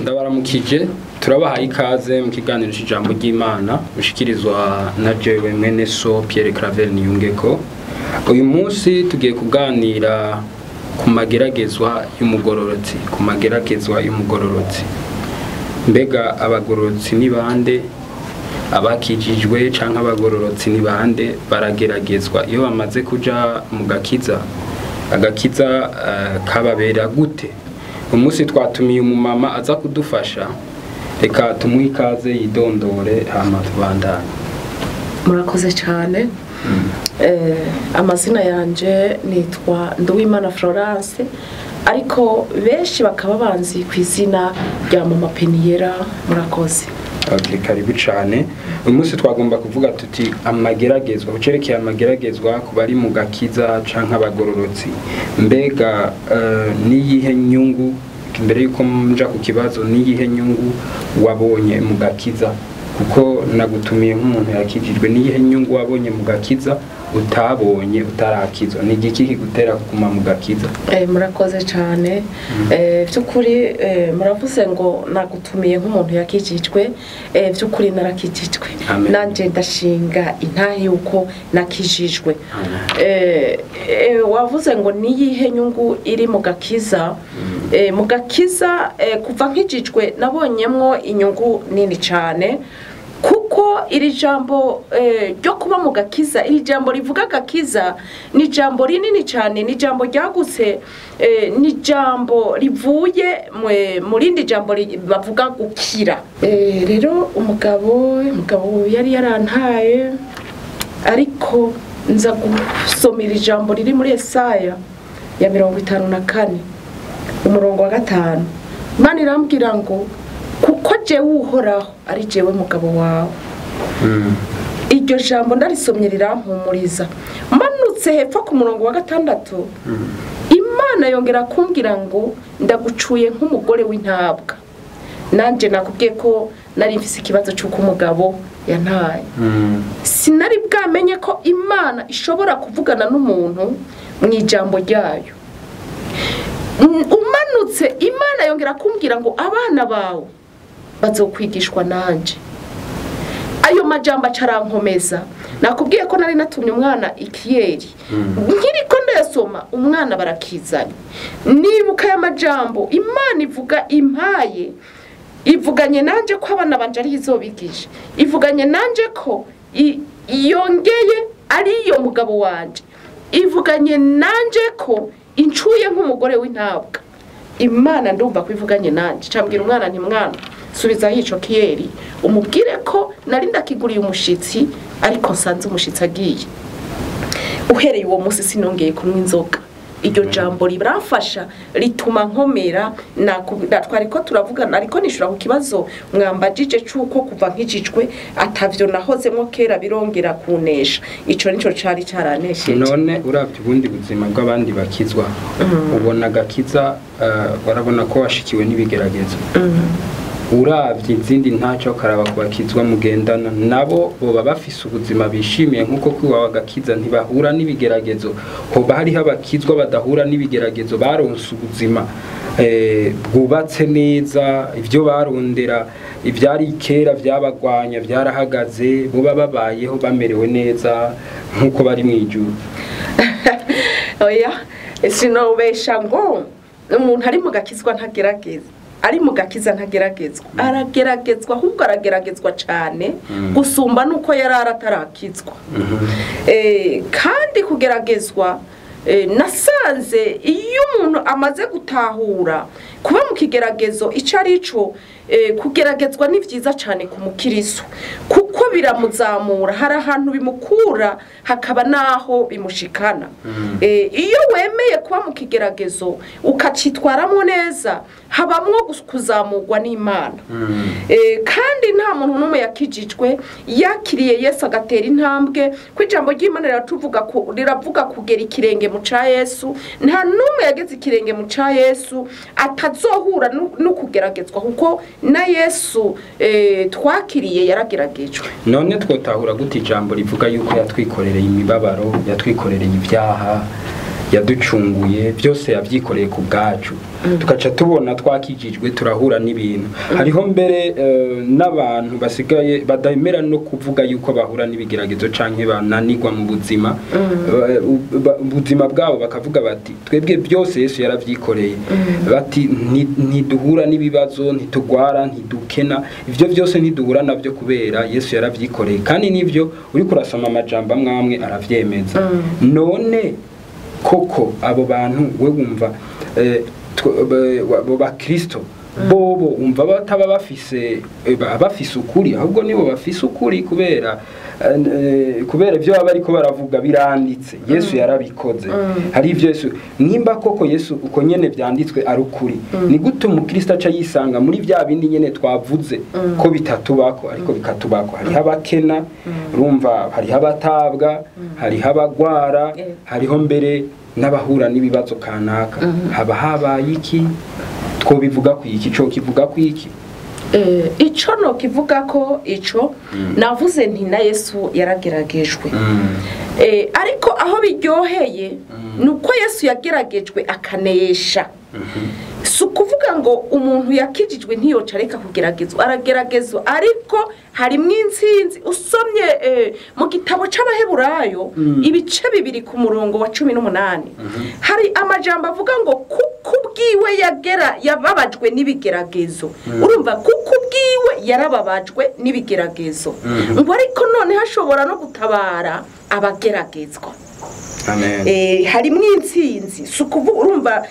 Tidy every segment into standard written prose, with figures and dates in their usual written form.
Ndabaramukije, turabahaye ikaze mu kiganiro cy'ijambo ry'Imana mushikirizwa na jewe mwene so Pierre Claver Niyungeko. Uyu munsi tugiye kuganira ku mageragezwa y'umugororotsi, ku mageragezwa y'umugororotsi. Mbega abagororotsi ni bande? Abakijijwe canke abagororotsi ni bande? Barageragezwa iyo bamaze kuja mu gakiza, agakiza kababera gute? Umunsi twatumiye umumama aza kudufasha, reka tumuhe ikaze yidondore hama tubandanye. Murakoze cyane. Amazina yanje nitwa Nduwimana Florence, ariko benshi bakaba banzi ku izina rya Mama Peniyera. Murakoze. Okay, karibu cyane. Uyu munsi twagomba kuvuga tuti amageragezwa, ucerekeye amageragezwa ku bari mu gakiza canke abagororotsi. Mbega niyihe nyungu, mbere yuko nja ku kibazo, niyihe nyungu wabonye mu gakiza? Kuko nagutumiye nk'umuntu yakijijwe, niyihe nyungu wabonye mu gakiza utabonye utarakizwa? Ni igiki kigutera kuguma mu gakiza? Murakoze cyane. By'ukuri muravuze ngo nagutumiye nk'umuntu yakijijwe. By'ukuri narakijijwe, nanje ndashinga intahe yuko nakijijwe. Wavuze ngo niyihe nyungu iri mu gakiza? Mu gakiza kuva nkijijwe nabonyemwo inyungu nini cyane, kuko iri jambo ryo kuba mu gakiza, iri jambo rivuga gakiza ni jambo rinini cyane, ni jambo ryagutse, ni jambo rivuye mu rindi jambo bavuga gukira. Rero umugabo yari yarantaye, ariko nza gusomera ijambo riri muri Yesaya ya 54 umurongo wa 5. Imana irambwira ngo kuko jewe Uhoraho ari jewe mugabo wawe. Iryo jambo ndarisomye rirampumuriza. Manutse hepfo ku murongo wa 6, Imana yongera kumbwira ngo ndagucuye nk'umugore w'intabwa. Nanje nakubwiye ko nari mfise ikibazo cy'uko umugabo yantaye. Sinari bwamenye ko Imana ishobora kuvugana n'umuntu mu ijambo ryayo. Umanutse Imana yongera kumbwira ngo abana bawe bazokwigishwa nanje. Ayo majambo acarankomeza. Nakubwiye ko nari natumye umwana ikiyeri, nkiriko ndayasoma umwana barakizanye. Nibuka aya majambo Imana ivuga impaye, ivuganye nanje ko abana banje ari izobigisha, ivuganye nanje ko yongeye ariyo mugabo wanje, ivuganye nanje ko incuye nk'umugore w'intabwa. Imana ndumva ko ivuganye nanje. Cambwira umwana nti mwana subiza yico kiyeri umubwire ko nari ndakiguriye umushitsi, ariko nsanze umushitsi agiye. Uhereye uwo munsi sinongeye kunywa inzoga. Iryo jambo riramfasha, rituma nkomera. Twariko turavugana, ariko nishura ku kibazo mwambajije cuko kuva nkijijwe atavyo nahozemwo kera birongera kunesha. Ico nico cari caranesheje. None uravye ubundi buzima bw'abandi bakizwa, ubona gakiza, warabona ko washikiwe n'ibigeragezo. Uravye izindi ntacyo karaba kubakizwa mugendana nabo, boba bafise ubuzima bishimiye nkuko kwiwawe agakiza ntibahura n'ibigeragezo. Hoba hariho abakizwa badahura n'ibigeragezo, baronse ubuzima bwubatse neza, ivyo barondera ivyari kera vyabagwanya vyarahagaze, boba babayeho bamerewe neza nkuko bari mwijuru. Oya, sinobesha ngo umuntu ari mu gakizwa ntagerageza, ari mu gakiza ntageragezwa, arageragezwa, ahubwo arageragezwa cyane gusumba nuko yari atarakizwa. Kandi kugeragezwa, nasanze iyo umuntu amaze gutahura kuba mu kigeragezo ico ari cyo, kugeragezwa ni vyiza cyane ku mukiriso, kuko biramuzamura, hari ahantu bimukura hakaba naho bimushikana. Iyo wemeye kuba mu kigeragezo ukacitwaramo neza, habamwo kuzamurwa n'Imana. Kandi nta muntu n'umwe yakijijwe yakiriye Yesu agatera intambwe, ku ijambo ry'Imana riravuga kugera ikirenge mu ca Yesu. Nta n'umwe yageze ikirenge mu ca Yesu atazohura no kugeragezwa, kuko na Yesu twakiriye yarageragejwe. None twotahura gute ijambo rivuga yuko yatwikorereye imibabaro, yatwikorereye ibyaha, Yaducunguye, byose yabyikoreye ku bwacu, tugaca tubona twakijijwe turahura n'ibintu. Hariho mbere n'abantu basigaye bademera no kuvuga yuko bahura n'ibigeragezo canke bananirwa mu buzima, ubuzima bwabo bakavuga bati twebwe byose Yesu yaravyikoreye, bati ntiduhura n'ibibazo, ntitugwara, ntidukena, ivyo byose ntiduhura navyo kubera Yesu yaravyikoreye. Kandi nivyo, uriko urasoma amajambo amwe amwe aravyemeza. None koko abo bantu we wumva abo bakristo bobo wumva bataba bafise bafise ukuri? Ahubwo nibo bafise ukuri, kubera ibyo baba bariko baravuga biranditse, Yesu yarabikoze. Hari ibyo Yesu, nimba koko Yesu uko nyene vyanditswe ari ukuri, ni gute umukristo aca yisanga muri bya bindi nyene twavuze ko bitatubako, ariko bikatubako? Hariho abakena, urumva, hariho abatabwa, hariho abagwara, hariho mbere n'abahura n'ibibazo kanaka. Haba habaye iki? Twobivuga ku iki? Co kivuga ku iki? Ico no kivuga ko ico navuze nti na Yesu yarageragejwe. Ariko aho biryoheye ni uko Yesu yageragejwe akanesha. Si ukuvuga ngo umuntu yakijijwe ntiyoca areka kugeragezwa, arageragezwa, ariko harimwo intsinzi. Usomye mu gitabo c'Abaheburayo ibice 2 ku murongo wa 18, hari amajambo avuga ngo kuko ubwiwe yagera yababajwe n'ibigeragezo. Urumva, kuko ubwiwe yarababajwe n'ibigeragezo, ngo ariko noneho ashobora no gutabara abageragezwa. Amen. Harimwo intsinzi. Si ukuvuga, urumva,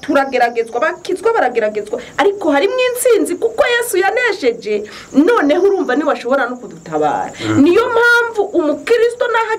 turageragezwa, bakizwa barageragezwa, ariko harimwo intsinzi kuko Yesu yanesheje. Noneho urumva niwe ashobora no kudutabara. Niyo mpamvu umukristo naho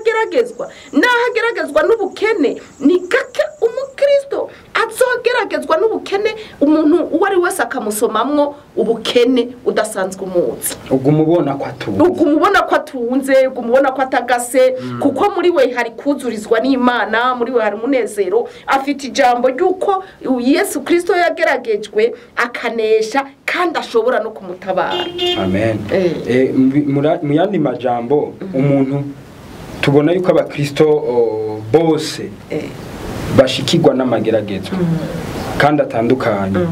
ageragezwa n'ubukene, ni gake umukristo azogeragezwa n'ubukene umuntu uwo ari wese akamusomamwo ubukene udasanzwe umuzi. Uguma ubona ko atunze. Uguma ubona ko atunze, uguma ubona ko atagase, kuko muri we hari kuzurizwa n'Imana, muri we hari umunezero, afite ijambo ry'uko Yesu Kristo yageragejwe akanesha kandi ashobora no kumutabara. Amen. Mu yandi majambo, umuntu tubona yuko abakristo bose bashikirwa n'amageragezo kandi atandukanye.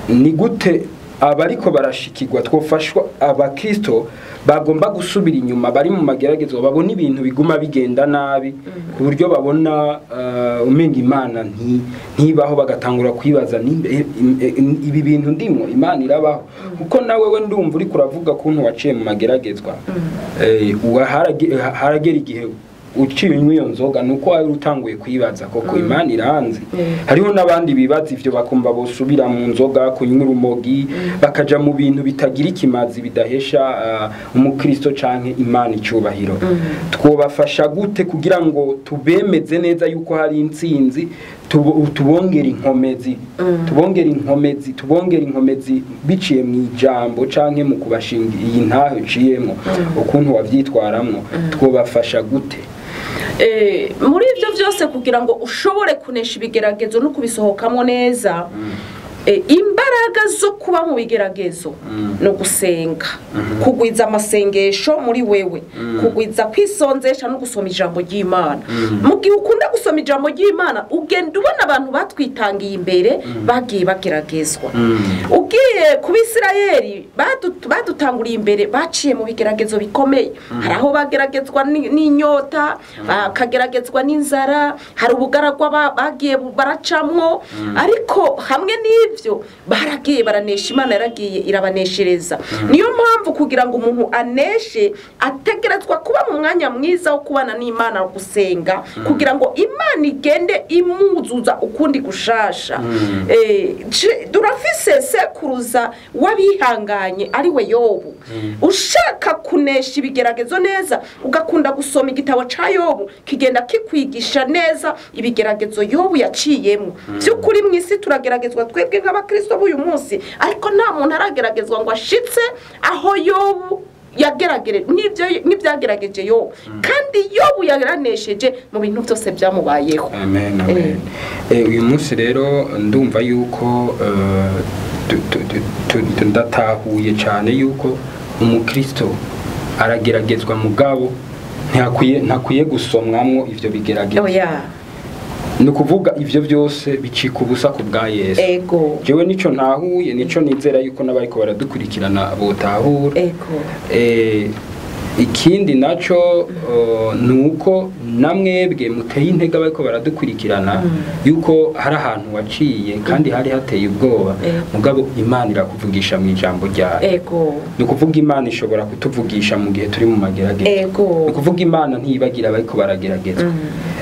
Ni gute abariko barashikirwa twofashwa, abakristo bagomba gusubira inyuma, bari mu mageragezo, babona ibintu biguma bigenda nabi ku buryo babona umenga Imana ntibaho, bagatangura kwibaza nimba ibi bintu ndimwo Imana irabaho? Kuko nawe we ndumva uriko uravuga kuntu waciye mu mageragezwa, haragera igihe uciye unywa iyo nzoga, nuko wari utanguye kwibaza koko Imana iranzi. Hariho n'abandi bibaza ivyo, bakumva bosubira mu nzoga, kunywa urumogi, bakaja mu bintu bitagira ikimazi, bidahesha umukristo canke Imana icubahiro. Twobafasha gute kugira ngo tubemeze neza yuko hari intsinzi, tubongere inkomezi, tubongere inkomezi, tubongere inkomezi biciye mu ijambo canke mu kubashinga iyi ntaho iciyemwo ukuntu wavyitwaramwo? Twobafasha gute? Muri ibyo byose, kugira ngo ushobore kunesha ibigeragezo no kubisohokamo neza, imbaraga zo kuba mu bigeragezo no gusenga, kugwiza amasengesho muri wewe, kugwiza kwisonzesha no gusoma ijambo ry'Imana. Mu gihe ukunda gusoma ijambo ry'Imana, ugenda ubona abantu batwitangiye imbere bagiye bageragezwa. Ugiye ku Bisirayeli badutanguriye imbere, baciye mu bigeragezo bikomeye. Hari aho bageragezwa n'inyota, bakageragezwa n'inzara, hari ubugaragwa bagiye baracamwo, ariko hamwe n'ibyo baragiye baranesha, Imana yaragiye irabaneshereza. Niyo mpamvu kugira ngo umuntu aneshe ategerezwa kuba mu mwanya mwiza wo kubana n'Imana, gusenga, kugira ngo Imana igende imuzuza ukundi gushasha. Turafise sekuruza w'abihanganye ari we Yobu. Ushaka kunesha ibigeragezo neza, ugakunda gusoma igitabo ca Yobu, kigenda kikwigisha neza ibigeragezo Yobu yaciyemo. By'ukuri mu isi turageragezwa twebwe nk'abakristo b'uyu munsi, ariko nta muntu arageragezwa ngo ashitse aho Yobu yageragere n'ibyo n'ibyagerageje Yobu, kandi Yobu yaranesheje mu bintu byose byamubayeho. Amen, amen. Uyu munsi rero ndumva yuko ndatahuye cyane yuko umukristo arageragezwa, mugabo Ntakwiye gusomwamwo ivyo bigeragezo. Oya. Ni ukuvuga ivyo byose bicika ubusa ku bwa Yesu. Ego. Jewe nico ntahuye, nico nizera yuko n'abariko baradukurikirana botahura. Ego. Ikindi naco ni uko namwebwe muteye intege abariko baradukurikirana yuko hari ahantu waciye kandi hari hateye ubwoba, mugabo Imana irakuvugisha mu ijambo ryayo. Ego. Ni ukuvuga Imana ishobora kutuvugisha mu gihe turi mu magerageza. Ego. Ni ukuvuga Imana ntiyibagira abariko barageragezwa.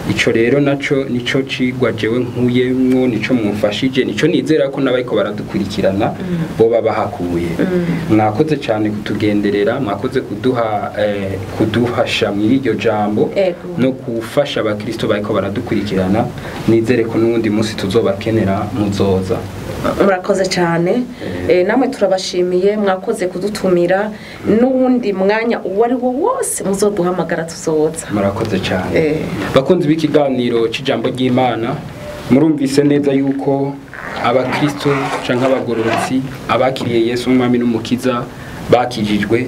Ico rero naco nico cigwa jewe nkuyemwo, nico mumfashije, nico nizera ko n'abariko baradukurikirana boba bahakuye. Mwakoze cyane kutugenderera, mwakoze kuduha kuduhasha muri iryo jambo Ego. no gufasha abakristo bariko baradukurikirana. Nizere ko n'uwundi munsi tuzobakenera muzoza. Murakoze cyane. Namwe turabashimiye, mwakoze kudutumira. N'uwundi mwanya uwo ari wo wose muzoduhamagara tuzoza. Murakoze cyane. Bakunzi b'ikiganiro cy'ijambo ry'Imana, murumvise neza yuko abakristo canke abagororotsi abakiriye Yesu umwami n'umukiza bakijijwe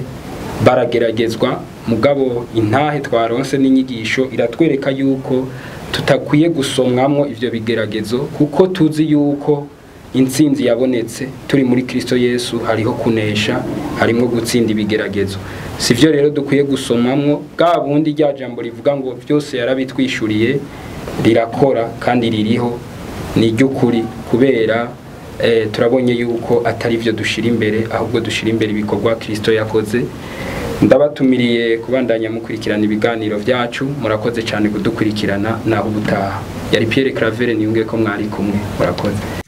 barageragezwa, mugabo intahe twaronse n'inyigisho iratwereka yuko tutakwiye gusomwamwo ivyo bigeragezo, kuko tuzi yuko intsinzi yabonetse turi muri Kristo Yesu. Hariho kunesha, harimo gutsinda ibigeragezo. Sivyo rero dukwiye gusomamwo bwa bundi rya jambo rivuga ngo byose yarabitwishuriye, rirakora kandi ririho, ni iry'ukuri, kubera turabonye yuko atari byo dushira imbere, ahubwo dushira imbere ibikorwa Kristo yakoze. Ndabatumiriye kubandanya mukurikirana ibiganiro byacu. Murakoze cyane kudukurikirana, naho ubutaha. Yari Pierre Claver Niyunge ko mwari kumwe. Murakoze.